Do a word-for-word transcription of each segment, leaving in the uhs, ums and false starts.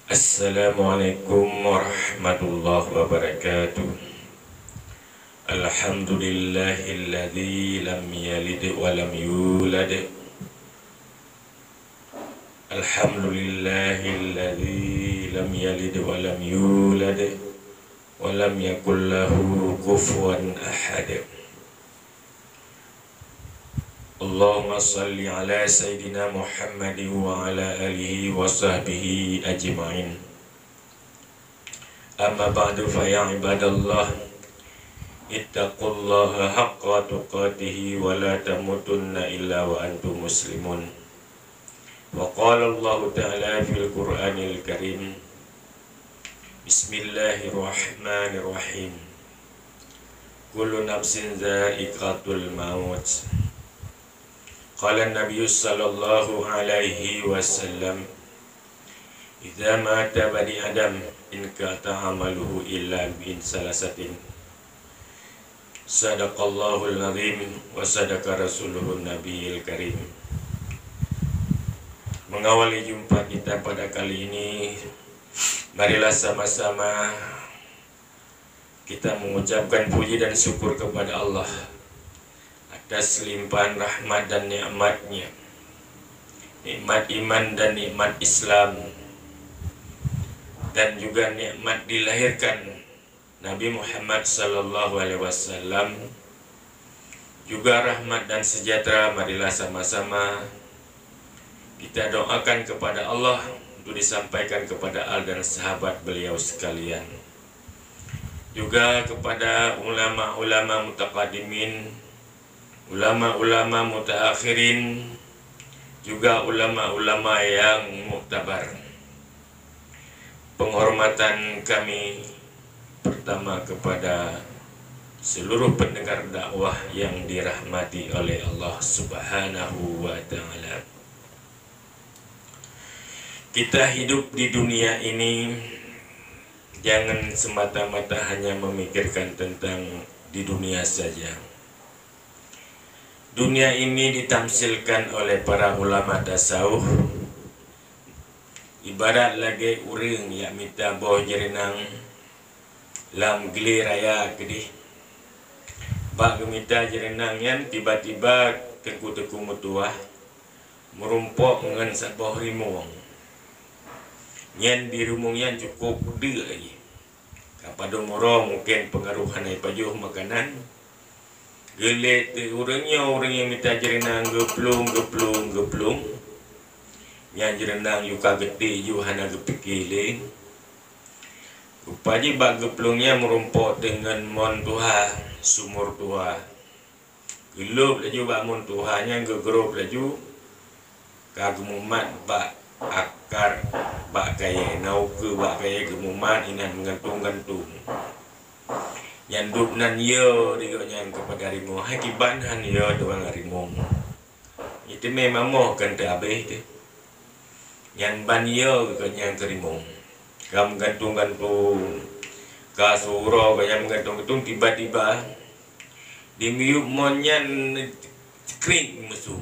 Assalamualaikum warahmatullahi wabarakatuh. Alhamdulillahilladzi lam yalid wa lam yulad. Alhamdulillahilladzi lam yalid wa lam yulad wa lam yakul lahu kufuwan ahad. Allahumma shalli ala sayyidina Muhammadin wa ala alihi wa sahbihi ajma'in. Amma ba'du, fa ya ibadallah, ittaqullaha haqqa tuqatihi wa la tamutunna illa wa antum muslimun. Wa qala Allahu ta'ala fil Qur'anil Karim, Bismillahirrahmanirrahim. Kullu nafsin za'iqatul maut. Qala Nabi sallallahu alaihi wasallam, "Idza mata bani Adam inqata'a amaluhu illa min salasatin." Sadaqallahul azim wa sadaqa rasuluhun nabiyil karim. Mengawali jumpa kita pada kali ini, marilah sama-sama kita mengucapkan puji dan syukur kepada Allah atas limpahan rahmat dan nikmat-Nya, nikmat iman dan nikmat Islam, dan juga nikmat dilahirkan Nabi Muhammad sallallahu alaihi wasallam. Juga rahmat dan sejahtera, marilah sama-sama kita doakan kepada Allah untuk disampaikan kepada al dan sahabat beliau sekalian. Juga kepada ulama-ulama mutaqaddimin, ulama-ulama mutaakhirin, juga ulama-ulama yang muktabar. Penghormatan kami pertama kepada seluruh pendengar dakwah yang dirahmati oleh Allah Subhanahu wa Ta'ala. Kita hidup di dunia ini jangan semata-mata hanya memikirkan tentang di dunia saja. Dunia ini ditamsilkan oleh para ulama tasawuf ibarat lagée ureuëng nyang mita boh jeureunang lam glé raya keudeh. Bak geumita jeureunang nyan, tiba-tiba teungku-teungku meutuwah meurumpok ngon saboh rimueng. Nyan di rimueng nyan cukôp deuk lagée. Ka padum uroe mungken peungaroh hana jipajoh makanan. Geulét teuk ureuëng nyoe, ureuëng nyang mita jeureunang geuplueng, geuplueng, geuplueng. Nyan jeureunang yue ka geuti yue hana geupike lé. Rupa jih bak geuplueng nyan meurumpok teuk ngon mon tuha, sumur tuha. Geulôb laju bak mon tuha nyan, geugrôb laju, ka geumumat bak akar bak kayée, na ukeue bak kayée geumumat inan meugantung-gantung. Nyan dub nan yo di gobnyan keupada rimueng, hai kiban han yo teuma rimueng. Iteumé mamoh kan teuhabéh teuh. Nyan ban yo geuh nyan keu rimueng. Ka meugantung-gantung, ka siuroe gobnyan meugantung-gantung, tiba-tiba di miyueb mon nyan krik meusu.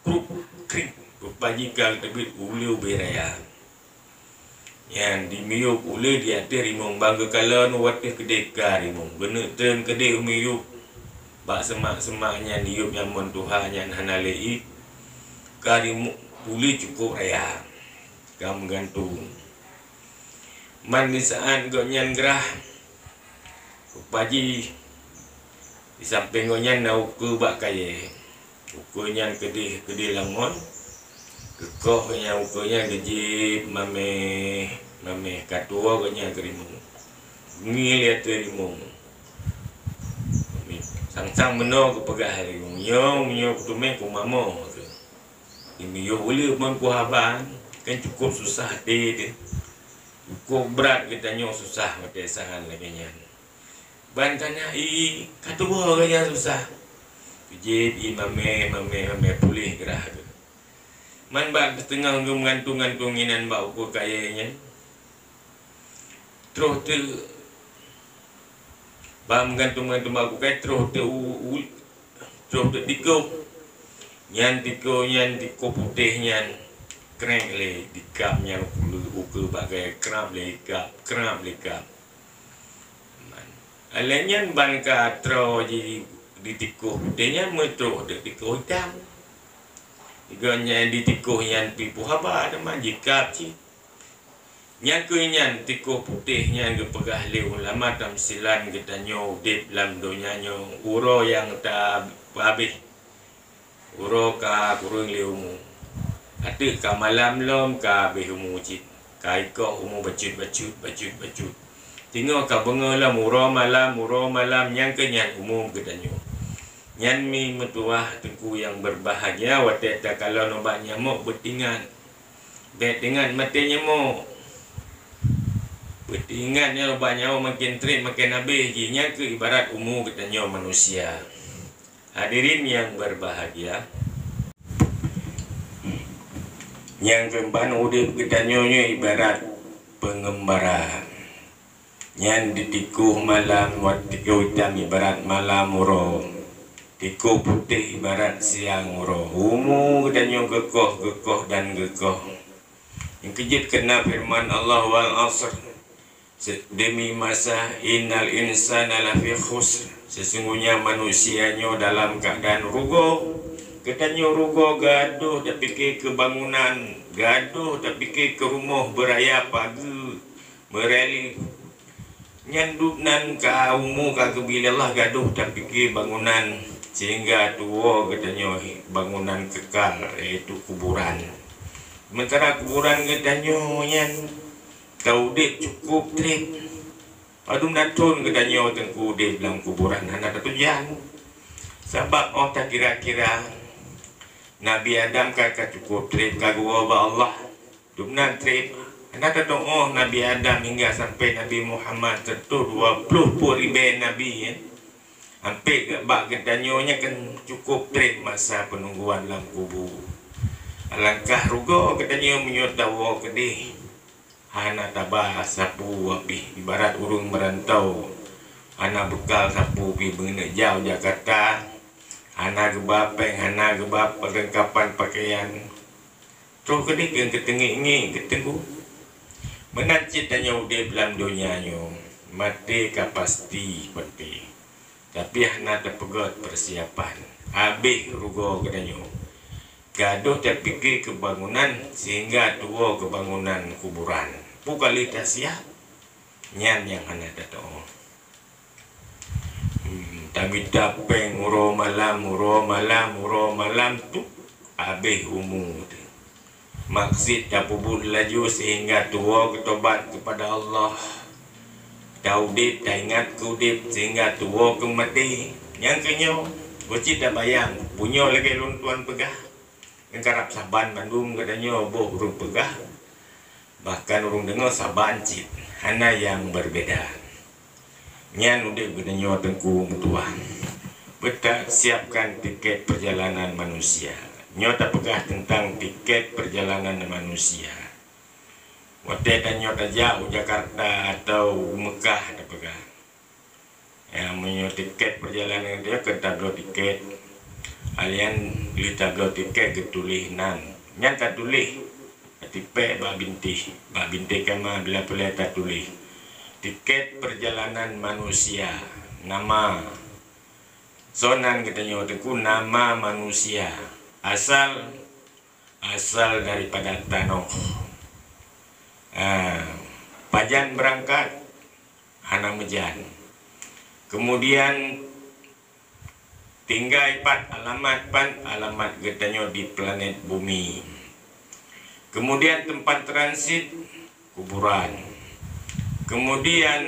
Krup, krik, rupa jih ka teubiet uleue ubé raya. Nyan di miyueb uleue di ateueh rimueng, ban geukalon u ateueh keudeh ka rimueng. Geuneuk treun keudeh u miyueb. Bak seumak-seumak nyan, di yueb nyang mon tuha nyan hana lé ié. Ka rimueng uleue cukôp raya. Ka meugantung. Man di saát gobnyan grah, rupa jih di sampéng gobnyan na ukeue bak kayée. Ukeue nyan keudeh, keudeh lam mon. Geukoh gobnyan ukeue nyan, geujieb maméh, maméh, ka tuwoe gobnyan keu rimueng. Ngieng lé ateueh rimueng. Sang-sang meunoe geupeugah lé rimueng, "Nyoe, nyoe kuteumé kumamoe." Di miyueb uleue mon kuhaba, kan cukôp susah até teuh. Cukôp brat geutanyoe susah watée saát lagée nyan. Ban ka na ié, ka tuwoe gobnyan susah. Geujieb ié maméh, maméh, maméh, puléh grah geuh. Man bak teungoh geumeugantung-gantung inan bak ukeue kayée nyan, troh teuk bak meugantung-gantung bak ukeue kayée, troh teuk u, u, troh teuk tikôh. Nyan tikôh nyan, tikôh putéh nyan, Krek lé dikab nyan ukeue, ukeue bagai krab lé dikab, krab lé dikab. Alèh nyan ban ka troh ji ditikoh putéh nyan meutrok di tikoh itam. Gobnyan ditikoh nyan pih peue haba teuma jikab cit. Nyang keuh nyan tikoh putéh nyan geupeugah lé ulama tamsilan geutanyoe udeb lam donya nyoe uroe nyang ta habéh. Uroe ka kureueng lé umu. Ateueh ka malam lom ka habéh umu cit. Ka ikoh umu bacut-bacut, bacut-bacut. Singoh ka beungoh lom uroe malam, uroe malam nyang keuh nyan umu geutanyoe. Nyan mi meutuwah teungku nyang beubahgia watèe takalon ubak nyamok beutingat. Bèk teuingat maté nyamok. Beutingat nyan ubak nyamok makin trép makin habéh jih, nyan keuh ibarat umu geutanyoe manusia. Hadirin nyang beubahgia, nyang keumban udeb geutanyoe nyoe ibarat peungeumbara. Nyan ditikoh malam, wat tikoh itam ibarat malam uroe. Tikoh putéh ibarat siang uroe. Umu geutanyoe geukoh, geukoh dan geukoh. Nyang keujeuet keunan feureuman Allah, "Wal 'asr." Se-, demi masa, "Innal insana lafi khusr." Sesungguhnya manusia nyoe dalam keuadaan rugoe. Geutanyoe rugoe, gadoh tapike keu bangunan, gadoh tapike keu rumoh beuraya pageue, meureli. Nyan dum nan ka umu ka geubri lé Allah gadoh tapike bangunan sehingga tuwoe geutanyoe bangunan kekal, yaitu kuburan. Sementara kuburan geutanyoe nyan taudeb cukup treb. Padum na thon geutanyoe teungku udeb lam kuburan hana tatujan. Sabab 'oh takira-kira Nabi Adam ka, ka cukup treb ka geuwoe bak Allah. Dum nan treb, hana tatu'oh Nabi Adam hingga sampai Nabi Muhammad, seratus dua puluh peuet ribèe nabi, ya. Sampai bak geutanyoe nyan kan cukup treb masa peunungguan lam kubu. Alangkah rugoe geutanyoe meunyoe tawoe keudeh, hana taba sapeue pih, ibarat ureueng meurantau, hana beukal sapeue pih, beuneuek jak u Jakarta, hana geuba péng, hana geuba peulengkapan pakaian. Troh keudeh keu geuteungiek-ngiek geuteungku. Meunan cit tanyoe udeb lam donya nyoe, maté ka pasti maté. Tapi hana tapeugöt peusiapan. Habéh rugoe geutanyoe. Gadoh tapike keu bangunan sehingga tuwoe keu bangunan kuburan. Peue ka lheueh tasiap, nyan nyang hana tatu'oh. Hmm, tamita péng uroe malam, uroe malam, uroe malam tu habéh umu teuh. Maksud tapeubuet laju sehingga tuwoe geutobat keupada Allah. Taudeb, taingat keu udeb sehingga tuwoe keu maté. Nyang keu nyoe, beucit tabayang, bunoe lagèe lôn tuan peugah. Nyang karab saban bandum geutanyoe boh ureueng peugah, bahkan ureueng deungoe saban cit, hana nyang beubeda. Nyan udeb geutanyoe teungku meutuwah. Beutasiapkan tiket perjalanan manusia. Nyoe tapeugah teuntang tiket perjalanan manusia. Watèe tanyoe tajak u Jakarta atau u Meukah tapeugah. Ya, meunyoe tiket perjalanan dia keu tabloe tiket. Alian lheueh tabloe tiket geutuléh nan. Nyan tatuléh. Tipèk bak bintéh. Bak bintéh kama bila peureulèe tatuléh. Tiket perjalanan manusia. Nama. Soe nan geutanyoe teungku nama manusia. Asal, asal daripada tanoh. Ah, pajan beurangkat? Hana meujan. Kemudian tinggai pat alamat, pat alamat geutanyoe di planet Bumi. Kemudian tempat transit kuburan. Kemudian,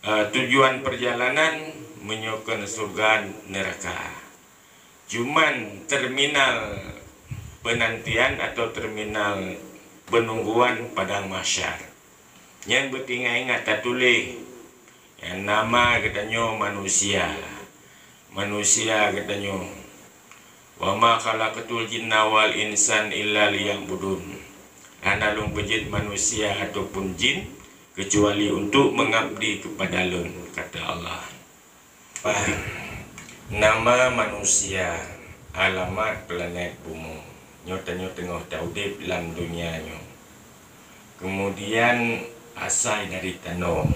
eh, tujuan perjalanan meunyoe keu syeuruga neuraka. Cuman terminal penantian atau terminal penungguan padang mahsyar. Nyan beutingat-ingat tatuléh. Nyang nama geutanyoe manusia. Manusia geutanyoe. "Wa ma khalaqtul jinna wal insan illa liya'budun." Hana lôn peujeuet manusia ataupun jin keucuali untuk meungabdi keupada Lôn, kata Allah. Nama manusia, alamat planet Bumoe. Nyoe tanyoe teungoh taudeb lam donya nyoe. Keumudian asai dari tanoh.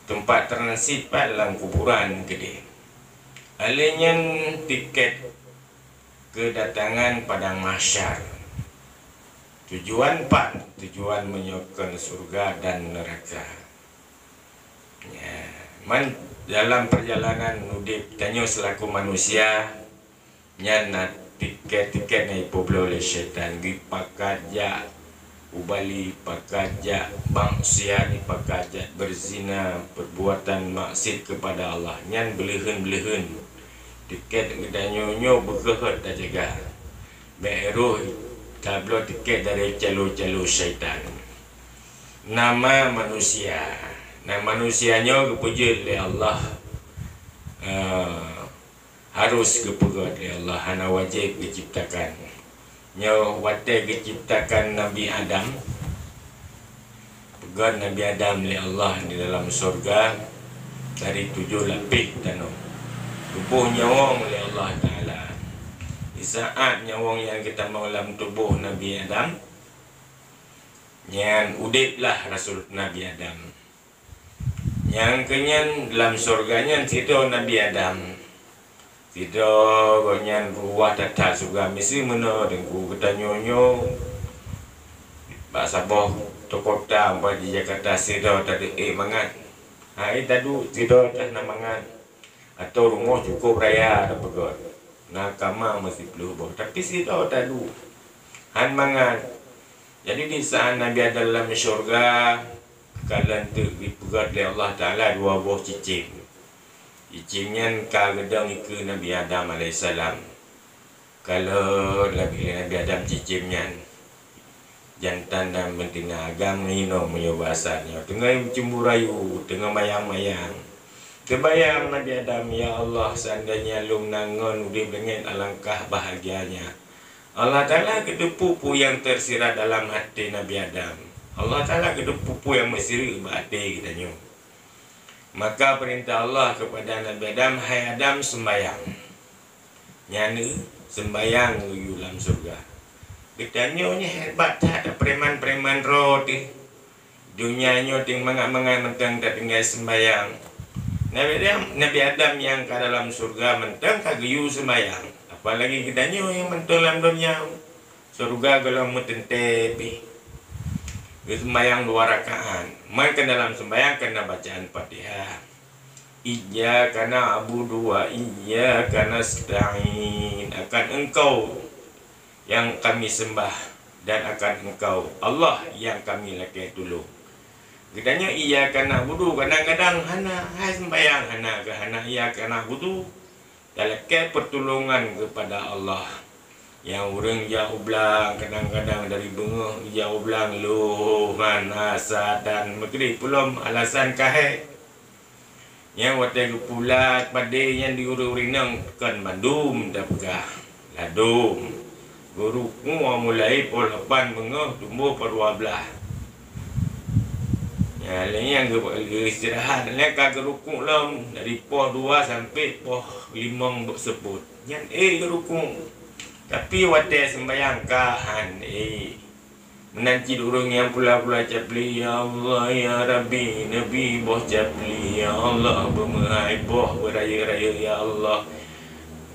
Teumpat transit pat lam kuburan keudeh. Alèh nyan tiket keudatangan padang mahsyar. Tujuan pat? Tujuan meunyoe kon syurga dan neuraka. Ya, man dalam peurjalanan udeb tanyoe seulaku manusia, nyan na tiket-tiket nyang jipeubloe lé syaitan, jipakat jak ubali, pakat jak maksiat, jipakat jak beuzina, perbuatan maksiat kepada Allah. Nyan beuleuheun-beuleuheun tiket geutanyoe nyoe beugeuhot tajaga. Bèk roh tabloe tiket dari calo-calo syaitan. Nama manusia. Nah, manusia nyoe geupeujeuet lé Allah, eh, harus geupeugöt lé Allah, hana wajéb geuciptakan. Nyoe watèe geuciptakan Nabi Adam, peugöt Nabi Adam lé Allah di dalam syurga dari tujoh lapéh tanoh. Geuboh nyawöng lé Allah Taala. Di saat nyawöng nyan geutamong lam tuboh Nabi Adam, nyan udeblah Rasul Nabi Adam. Nyang keunyan lam syurga nyan sidroe Nabi Adam. Sidroe gobnyan ruwah that-that syurga, miseue meunoe Teungku, geutanyoe nyoe bak saboh kota, umpama di Jakarta, sidroe taduek ék mangat. Hai taduek, sidroe that na mangat. Atau rumoh cukup raya tapeugöt. Na kama meusiplôh boh, tapi sidroe taduek. Han mangat. Jadi di saat Nabi Adam lam syurga, ka lheueh teuk geupeugöt lé Allah Taala dua boh cicém. Cicém nyan ka geudong dikeue Nabi Adam alaihissalam. Ka lheueh Nabi, Nabi Adam cicém nyan. Jantan dan beutina, agam ngon inong meunyoe basa nyoe. Teungoh meucumbu rayu, teungoh mayang-mayang. Teubayang Nabi Adam, "Ya Allah, seandainya lôn na ngon udeb leungét, alangkah bahagianya." Allah Taala geuteupeue peue nyang teusirat dalam até Nabi Adam. Allah Taala geuteupeue peue nyang meusireuk bak até geutanyoe. Maka peurintah Allah keupada Nabi Adam, "Hai Adam, seumbayang." Nyan seumbayang geuyue lam syurga. Geutanyoe nyoe hebat that, preman-preman droe teuh. Donya nyoe teuh mangat-mangat mantong tatinggai seumbayang. Nabi Adam, Nabi Adam nyang ka dalam syurga mantong ka geuyue seumbayang. Apalagi geutanyoe nyang mantong lam donya. Syurga gohlom meuteuntèe pih. Geuseumbayang dua rakaat. Man keu dalam seumbayang keu na bacaan Fatihah. "Iyyaka na'budu wa iyyaka nasta'in." Akan Engkau nyang kami sembah dan akan Engkau, Allah, nyang kami lakèe tulông. Geutanyoe iyyaka na'budu, kadang-kadang hana, hai seumbayang hana, keu hana iyyaka na'budu. Talakèe peutulongan keupada Allah. Nyang ureueng jak u blang, kadang-kadang dari beungoh jak u blang lôn, hana, dan meugrib pulom alasan ka hék. Nyang watèe geupulat padé nyan di ureueng-ureueng inong kon mandum tapeugah ladôm. Geurukuk mulai poh lapan beungoh tuboh poh dua blah. Nyan lé nyang geu-, geuistirahat, lé ka geurukuk lom dari poh dua sampoe poh limong seupôt. Nyan ék geurukuk. Tapi watèe seumbayang ka han ék. Meunan cit ureueng nyang pula-pula capli, "Ya Allah, ya Rabbi, neubi boh capli, ya Allah, beumeuhai boh beurayeuk-rayeuk, ya Allah.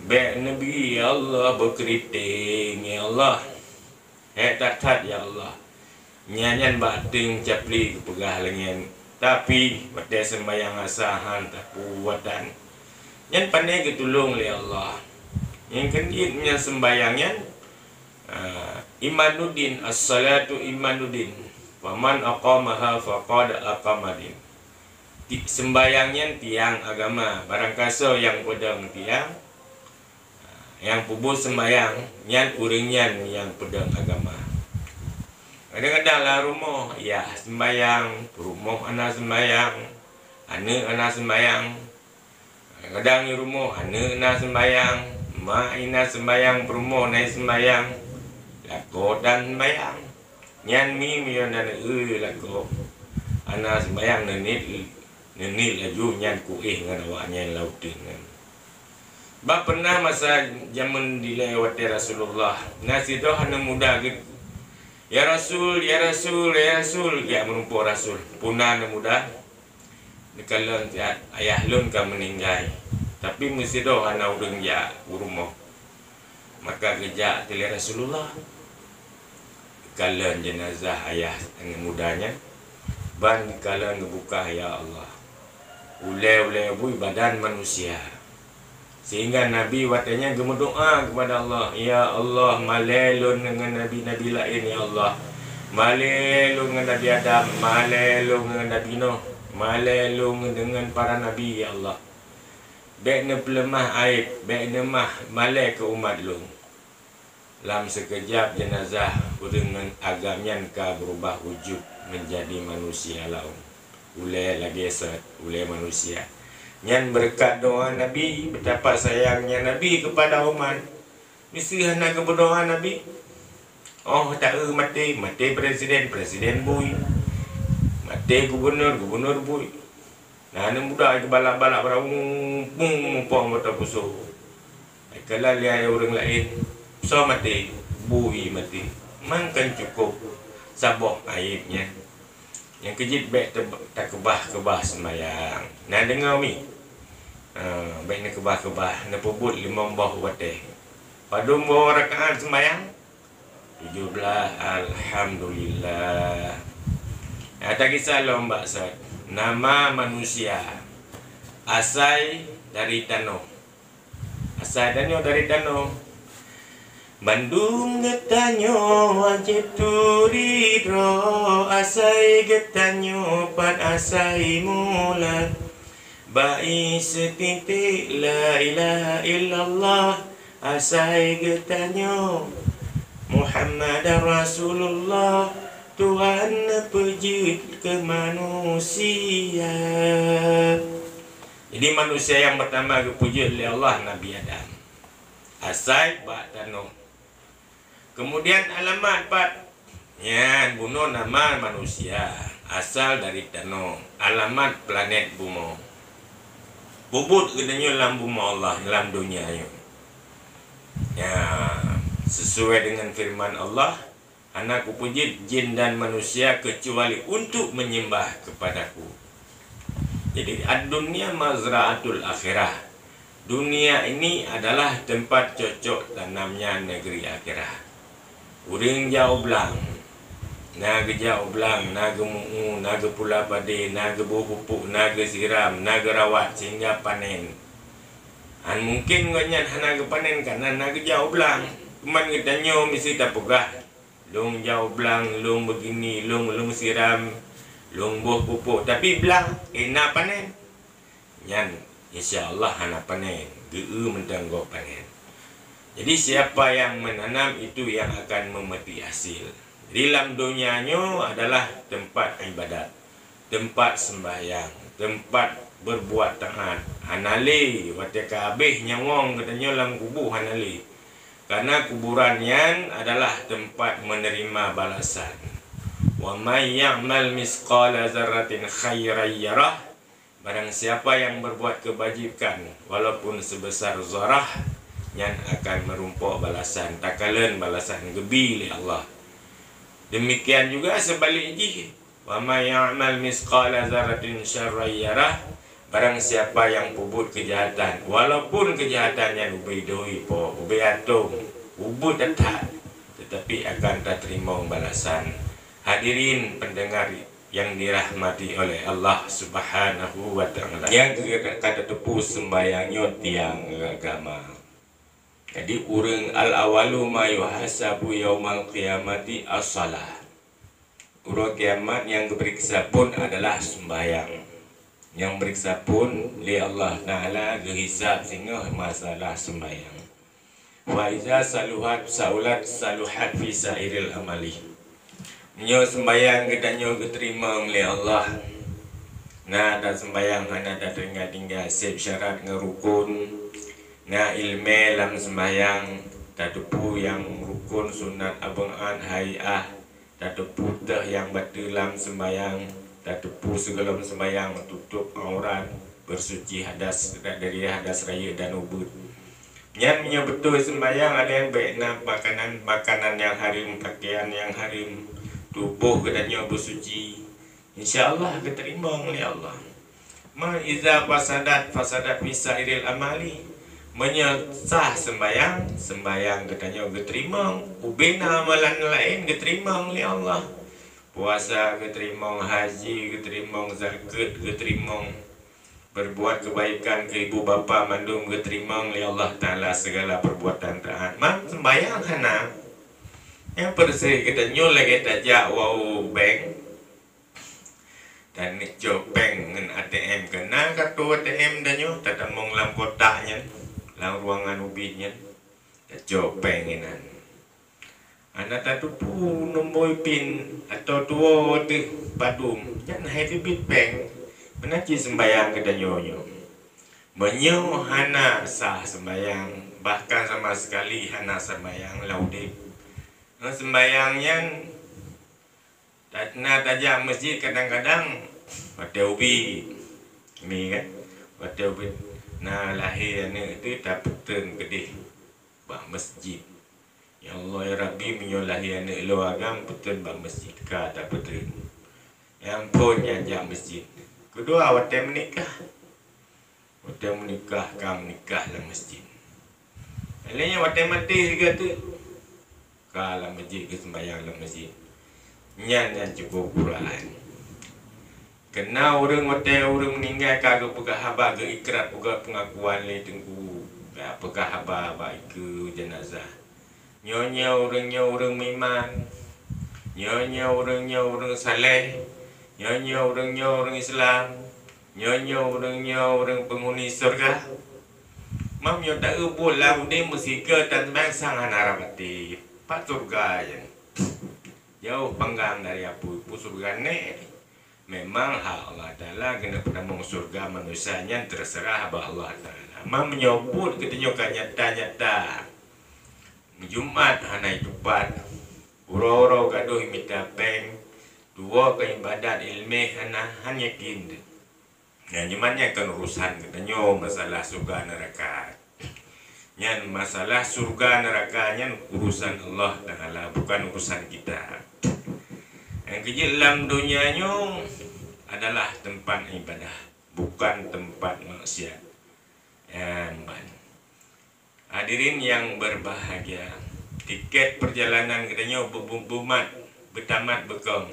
Bèk neubi, ya Allah, beukriting, ya Allah." Hék that-that, ya Allah. Nyan, nyan bak ateueng capli geupeugah lagèe nyan. Tapi, watèe seumbayang asa han tapubuet dan. Nyan pandai geutulông lé Allah. Nyang keunjeuet nyan seumbayang nyan, ah, imaduddin, as-salatu imaduddin. Faman aqamaha faqad aqamaddin. Ti-, seumbayang nyan tiang agama. Barangkasoe nyang peudong tiang, nyang peubuet seumbayang, nyan ureueng nyan nyang peudong agama. Kadang-kadang lam rumoh, yah seumbayang, peurumoh hana seumbayang, aneuk hana seumbayang. Kadang-kadang di rumoh, aneuk na seumbayang, mak na seumbayang, peurumoh na seumbayang, lakoe tan seumbayang. Nyan mi meunyoe na neueu lakoe hana seumbayang, neuniet, neuniet laju nyan kuéh ngon awaknyan lam uteuen nyan. Bah pernah masa jameun dilée watée Rasulullah, na sidroe aneuk muda geuh, "Ya Rasul, ya Rasul, ya Rasul," geujak meurumpok Rasul. Peue na aneuk muda, "Neukalon siat, ayah lôn ka meuninggai, tapi meusidroe hana ureuëng jak u rumoh." Maka geujak teulée Rasulullah, geukalon jeunazah ayah aneuk muda nyan, ban geukalon geubuka, ya Allah, ulée-ulée bui badan manusia. Sehingga Nabi watée nyan geumeudoá keupada Allah, "Ya Allah, malée lôn deungon nabi-nabi laén, ya Allah. Malée lôn ngon Nabi Adam, malée lôn ngon Nabi Nuh, malée lôn deungon para nabi, ya Allah. Bék neupeuleumah aéb, bék neumah malée keu umat lôn." Lam sikeujab jeunazah ureuëng ngon agam nyan ka beurubah wujud meunjadi manusia laén. Ulée lagée sot, ulée manusia. Nyan beureukat doá Nabi, beutapa sayangnya Nabi keupada umat. Miseue hana geupeudoá Nabi. Oh, taeu maté, maté presiden, presiden bui. Maté gubunur, gubunur bui. Na aneuk muda geubalak-balak barang, pung, muphom mata pusoe. Kala lé ureuëng laén, soe maté, bui maté. Mangkan cukôp saboh aéb nyan. Nyang keujeuet bék te-, takeubah-keubah seumayang. Na deungoe mi? Ha, bék neukeubah-keubah, neupeubuet limong boh watée. Padum boh rakaat seumayang? Tujoh blaih, alhamdulillah. Ata kisah lom bak sot. Nama manusia asai dari tanoh. Asai tanyoe dari tanoh. Bandum geutanyoe wajéb turi droe, asai geutanyoe pat asai mula. Bai seutitik la ilaha illallah, asai geutanyoe Muhammadar Rasulullah, Tuhan neupeujeuet keu manusia. Jadi manusia nyang peurtama geupeujeuet lé Allah Nabi Adam. Asai bak tanoh. Keumudian alamat pat nyan bunoe nama manusia asal dari tanoh, alamat planet bumoe. Peubuet geutanyoe lam bumoe Allah, lam donya nyoe. Ya, sesuai dengan firman Allah, "Hana kupeujeuet jin dan manusia keucuali untuk menyembah kepada-Ku." Jadi, ad-dunya mazra'atul akhirah. Dunia ini adalah tempat cocok tanamnya negeri akhirat. Ureuëng jak u blang, na geujak u blang, na geumuu, na geupula padé, na geuboh pupuk, na geusiram, na geurawat sehingga panen. Han mungkin gobnyan hana geupanen karena na geujak u blang. Cuman geutanyoe meusti tapeugah, "Lôn jak u blang, lôn begini, lôn, lôn siram, lôn boh pupuk," tapi blang, eh, na panen. Nyan, insya Allah hana panen, geu-eu mantong gob panen. Jadi, siapa yang menanam itu yang akan memetik hasil. Jadi, lam donya nyoe adalah tempat ibadat, tempat sembahyang, tempat berbuat taat. Hana lé, watée ka habéh nyawöng geutanyoe lam kubu, hana lé. Karena kuburan nyan adalah tempat menerima balasan. "Wa may ya'mal misqala dzarratin khairan yarah." Barang siapa yang berbuat kebajikan walaupun sebesar zarah, nyan akan meurumpok balasan, takalon balasan geubi lé Allah. Demikian juga sebaliknya jih, "Wa may ya'mal misqala dzarratin syarran yarah." Barang siapa yang peubuet keujahatan, walaupun keujahatan nyan ubé doi po, ubé atong, ubé that-that, tetapi akan tateurimong balasan. Hadirin pendengar yang dirahmati oleh Allah Subhanahu wa Ta'ala. Nyang keu-, ka tateupeue seumbahyang nyoe tiang agama. Jadi, ureuëng al-awwalu ma yuhasabu yaumal qiyamati as-shalah. Uroe kiamat nyang geupeuriksa phon adalah seumbahyang. Nyang peuriksa phon lé Allah Ta'ala geuhisab singoh masalah seumbahyang. Fa iza saluhat saulat saluhat fi sairil amali. Meunyoe seumbahyang geutanyoe geuteurimong lé Allah, na taseumbahyang hana tatinggai-tinggai, seb syarat ngon rukon, na iéleumé lam seumbahyang, tateupeue nyang rukon, sunat, ab'ad, hai'ah, tateupeue teuh nyang bateue lam seumbahyang, tateupeue sigohlom seumbahyang, tutôb aurat, beusuci hadas dari hadas rayeuk dan ubeut. Nyan meunyoe beutôi seumbahyang, alèh bèk na makanan-makanan nyang hareuem, pakaian nyang hareuem, tuboh geutanyoe beusuci, insya Allah geuteurimong lé Allah. Ma iza fasadat, fasadat fi sairil amali. Meunyoe sah seumbahyang, seumbahyang geutanyoe geuteurimong, ubena amalan laén geuteurimong lé Allah. Puasa geuteurimong, haji geuteurimong, zakeuet geuteurimong, berbuat kebaikan keu ibu bapa mandum geuteurimong lé Allah Taala, segala perbuatan taat. Man seumbahyang hana, nyang peureuséh geutanyoe lagèe tajak woe u bank, dan neuk cok péng ngon A T M, keu na kartu A T M tanyoe, tatamong lam kotak nyan, lam ruangan ubit nyan, tacok péng inan. Hana tateupeue nombor pin atau tuwoe teuh padum, nyan hai teubiet péng, meunan cit seumbahyang geutanyoe nyoe. Meunyoe hana sah seumbahyang, bahkan sama sekali hana seumbahyang lam udép, ngon seumbahyang nyan, ta-, na tajak meuseujid kadang-kadang watèe ubit, mi kan, watèe ubit na lahé aneuk teuh tapeutreun keudéh bak meuseujid. Ya Allah, ya Rabbi, meunyoe lahé aneuk lôn agam, peutreun bak meuseujid, ka tapeutreun. Nyang phôn nyan jak meuseujid. Keudua, watèe meunikah. Watèe meunikah, ka meunikah lam meuseujid. Lheuh nyan watèe maté sigoe teuk, ka lam meuseujid, geuseumbahyang lam meuseujid. Nyan nyang cukup Quran. Keu na ureueng watèe ureueng meuninggai ka geupeugah haba, geuikrar, peugah peungakuan lé teungku, ka peugah haba bak ikeue jeunazah. Nyoe, nyoe ureueng, nyoe ureueng meuiman. Nyoe, nyoe ureueng, nyoe ureueng saleh. Nyoe, nyoe ureueng, nyoe ureueng Islam. Nyoe, nyoe ureueng, nyoe ureueng peunghuni syeuruga. Mam nyoe taeu buet lam udép meusigoe tan bangsa hana rab até. Pat syeuruga nyan? Jauh panggang dari apui, peue syeuruga nèk. Memang hak Allah Taala keuneuk peutamong syeuruga, manusia nyan teuseurah bak Allah Taala. Mam meunyoe buet geutanyoe ka nyata-nyata, Jumat hana jitupat, uroe-uroe gadôh mita péng, tuwoe keu ibadat ileumèe hana, han yakin. Nyan, nyoe nyan kon urusan geutanyoe masalah syeuruga neuraka. Nyan masalah syeuruga neuraka nyan urusan Allah Taala, bukan urusan kita. Nyang keujeuet lam donya nyoe adalah teumpat ibadah, bukan teumpat maksiat. Nyan ban. Hadirin yang berbahagia, tiket perjalanan geutanyoe beu-, beu-, beumat, beutamat beukong.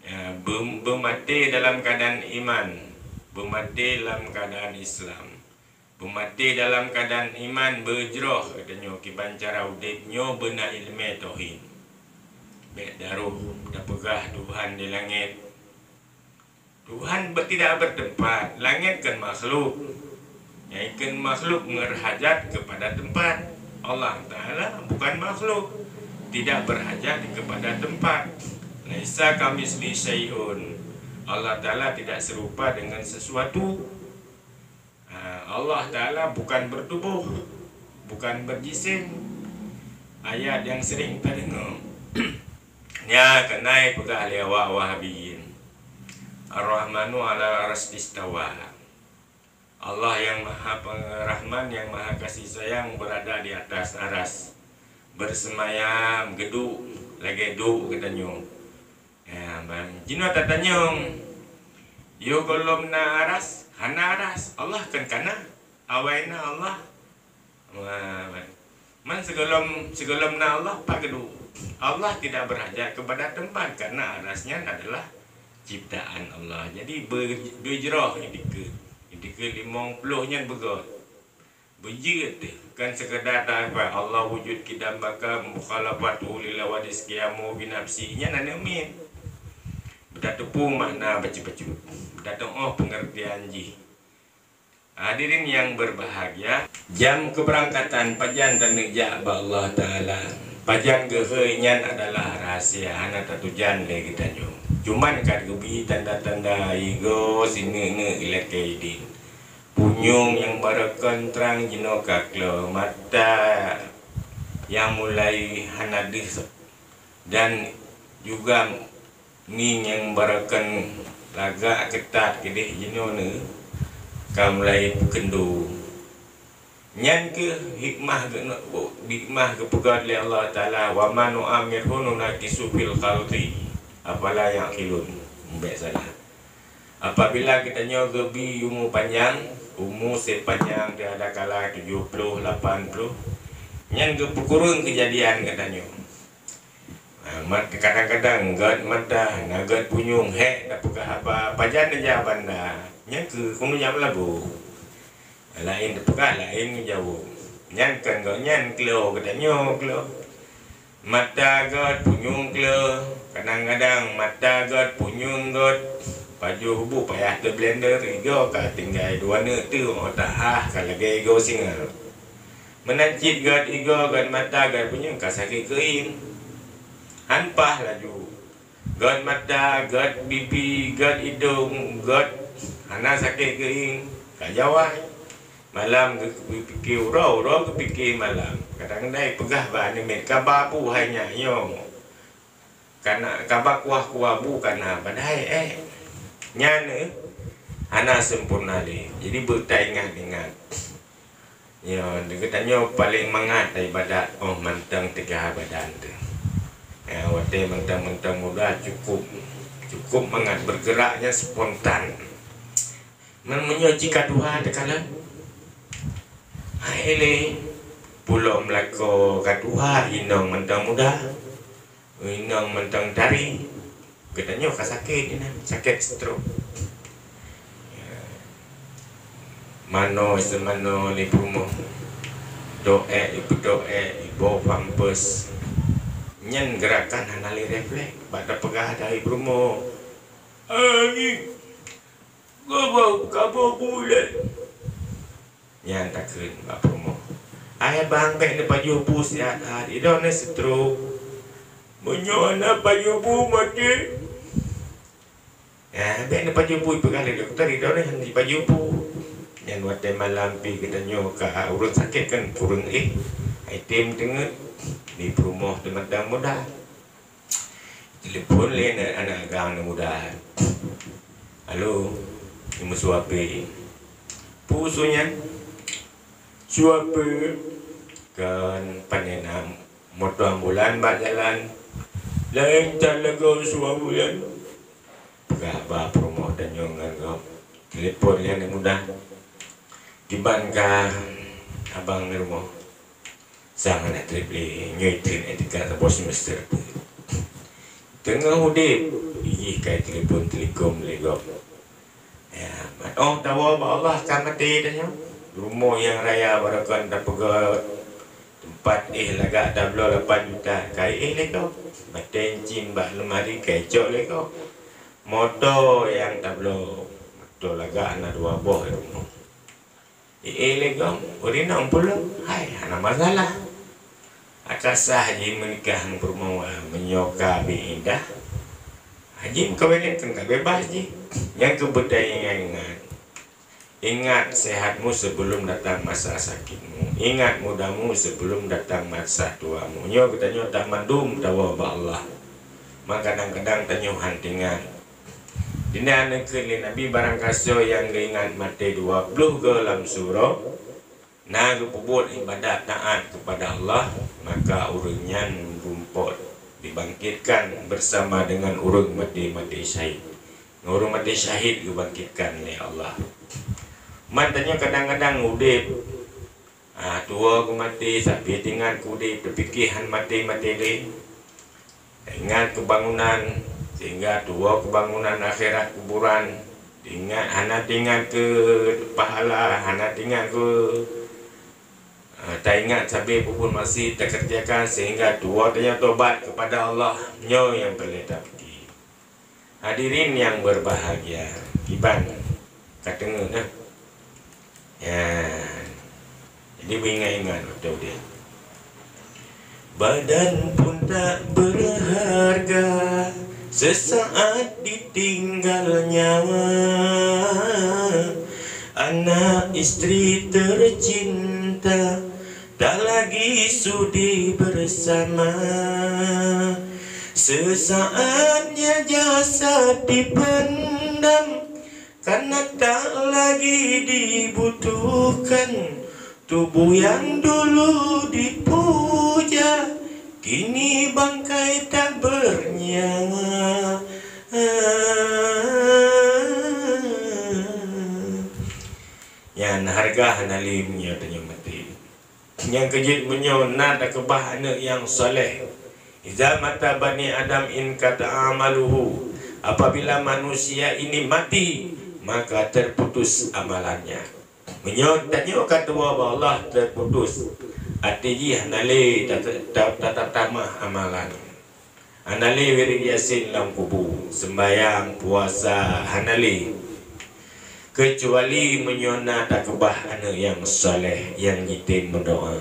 Ya, beu-, beumaté dalam keadaan iman, beumaté dalam keadaan Islam. Beumaté dalam keadaan iman, beujroh geutanyoe kiban cara udép nyoe beuna ileumèe tauhid. Bèk taroh tapeugah Tuhan di langét. Tuhan ber-, tidak bertempat, langét kon makhluk. Nyang kon makhluk berhajat kepada tempat. Allah Taala bukan makhluk, tidak berhajat kepada tempat. Laisa kamitslihi syai'un. Allah Taala tidak serupa dengan sesuatu. Ha, Allah Taala bukan bertubuh, bukan berjisim. Ayat nyang sering tadeungoe. Nyan keunan peugah lé awak Wahabiyin, "Ar-Rahmanu 'alal 'arsy istawa." Allah yang Maha Pengrahman, yang Maha Kasih Sayang berada di atas aras. Bersemayam, geuduek, lagèe duek geutanyoe. Ya, ban jinoe tatanyong, "Yôh gohlom na aras?" Hana aras. Allah kan kana? Awai na Allah? Wah, ban. Man sigohlom, sigohlom na Allah, pat geuduek? Allah tidak berhajat kepada tempat, karena aras nyan adalah ciptaan Allah. Jadi, be-, beujroh idikeue. Idikeue limong ploh nyan beugöt. Beujeuet teuh, kan sekadar tapeugah Allah wujud qidam baqa, mukhalafatuhu lil hawadits, qiyamuhu bi nafsihi, nyan aneuk miet. Beutateupeue makna bacut-bacut, beutateu'oh peungeurtian jih. Hadirin yang berbahagia, jam keberangkatan pajan taneuk jak bak Allah Taala, pajan geuhôi, nyan adalah rahsia, hana tatujan lé geutanyoe. Cuman ka geubri tanda-tanda igoe sineuk-neuk ilakèe idin. Punyueng nyang baroekon trang jinoe ka klo, mata nyang mulai hana deuh, dan juga mieng nyang baroekon lagak keutat keudeh jinoe neu ka mulai peukeundo. Nyan keuh hikmah geu-, hikmah geupeugah lé Allah Taala, "Wa ma nu'ammirhu nunakkishu fil khalqi, afala ya'qilun." Bék salah. Apabila geutanyoe geubri umu panyang, umu sép panyang teuh adakala tujoh ploh, lapan ploh, nyan geupeukureueng keujadian geutanyoe. Ha, mat-, kadang-kadang gét mata, na gét punyueng, hék tapeugah haba, pajan tajak banda, nyan keuh keuneuk jak meulaboh. Laén tapeugah, laén geujaweueb. Nyan kon gét nyan kleuh, geutanyoe kleuh. Mata gét, punyueng kleuh, kadang-kadang mata gét, punyueng gét, pajoh bu payah teublender, igoe ka tinggai dua neuk teuh, oh, tahah ka lagée igoe singa. Meunan cit gét igoe, gét mata, gét punyueng ka sakét keuieng. Han paih laju. Gét mata, gét bibi, gét idong, gét hana sakét keuieng, ka jawai. Malam geupike uroe, uroe geupike malam. Kadang-kadang peugah bak aneuk miet, "Kaba bu hai nyak nyoe." Kana kaba kuah-kuah bu kana padahai ék. Nyan, eh, hana sempurna lé. Jadi, beu taingat-ingat. Ya, geutanyoe paleng mangat ibadat, oh, mantong teuga badan teuh. Ya, watée mantong-mantong muda cukup, cukup mangat bergerak nyan spontan. Meunyoe jih ka tuha teukalon, hai lé, pulo meulakoe ka tuha, inong mantong muda, inong mantong tari, geutanyoe ka sakét inan, sakét stroke. Ya. Manoe seumanoe lé peurumoh, doék ipeudoék, iboh pampers. Nyan geurakan hana lé refleks, bak tapeugah dari peurumoh, "Ai, Goboh kaboh buleuen." Nyan takheun bak peurumoh, "Hai bang, bék neupajoh bu siat that, idong na stroke." "Meunyoe hana pajoh bu maté." "Ya, bék neupajoh bu," ipeugah lé dokto, "idong na hana jipajoh bu." Nyan watée malam pih geutanyoe ka ureuëng sakét kan kureueng éh, item teungeut di peurumoh teuh mantong muda. Telepon lé aneuk, aneuk agam aneuk muda. "Halo, imeue su H P." "Peue su nyan?" "Su H P." "Kon pane na moto ambulan bak jalan?" "Laén that lagoe su ambulan." Peugah bak peurumoh tanyoe ngon gob. Telepon lé aneuk muda. "Kiban ka abang di rumoh?" "Sang hana treb lé, nyoe treun etika saboh semester peuet." Teungoh udeb, jih ka itelepon Telekom lé gob. Ya, mat-, oh, tawoe bak Allah ka maté tanyoe. Rumoh nyang raya barokon tapeugét, teumpat éh lagak tabloe lapan juta, ka éh lé gob. Bateng cim bak leumari ka icok lé gob. Moto nyang tabloe, moto lagak na dua boh di rumoh. Ié lé gob, ureueng inong pulo, hai, hana masalah. Ata sah jih meunikah ngon peurumoh, meunyoe ka bi iddah, ha, jih meukawen nyan kan ka beubaih jih. Nyang keubeudai ingat-ingat, ingat sehatmu sebelum datang masa sakitmu, ingat mudamu sebelum datang masa tuamu. Nyoe geutanyoe that mandum tawoe bak Allah. Maka kadang-kadang tanyoe han teuingat. Dina neukheun lé Nabi, barangkasoe nyang geuingat maté dua ploh goe lam siuroe, na geupeubuet ibadat taát keupada Allah, maka ureueng nyan rumpok dibangkitkan bersama dengan ureueng maté-maté syahid. Ureueng maté syahid geubangkitkan lé Allah. Man tanyoe kadang-kadang udeb, ah, tuwoe keu maté, sabe teuingat keu udeb, teupike han maté-maté lé. Ingat keu bangunan, sehingga tuwoe keu bangunan akhirat kuburan. Ingat, hana teuingat keu pahala, hana teuingat keu, eh, taingat sabe peue-peue maksiet takeureujakan, sehingga tuwoe tanyoe tobat keupada Allah. Nyoe nyang peureulée tapike. Hadirin yang berbahagia, kiban ka teungeut, nah. Ya. Jadi, beuingat-ingat watée udeb. Badan pun tak berharga, sesaat ditinggal nyawa. Anak istri tercinta, tak lagi sudi bersama. Sesaatnya jasad dipendam, karena tak lagi dibutuhkan. Tubuh yang dulu dipuja, kini bangkai tak bernyawa. Nyan hareuga hana lé meunyoe tanyoe maté. Nyang keujeuet meunyoe na takeubah aneuëk nyang saleh. Iza mata bani Adam inqata'a amaluhu. Apabila manusia ini mati, maka terputus amalannya. Meunyoe tanyoe ka tuwoe bak Allah, terputus, até jih hana lé ta-, ta-, ta-, tatamah amalan. Hana lé wirid Yasin lam kubu, sembahyang, puasa, hana lé. Keucuali meunyoe na takeubah aneuëk nyang saleh nyang jitem meudoá.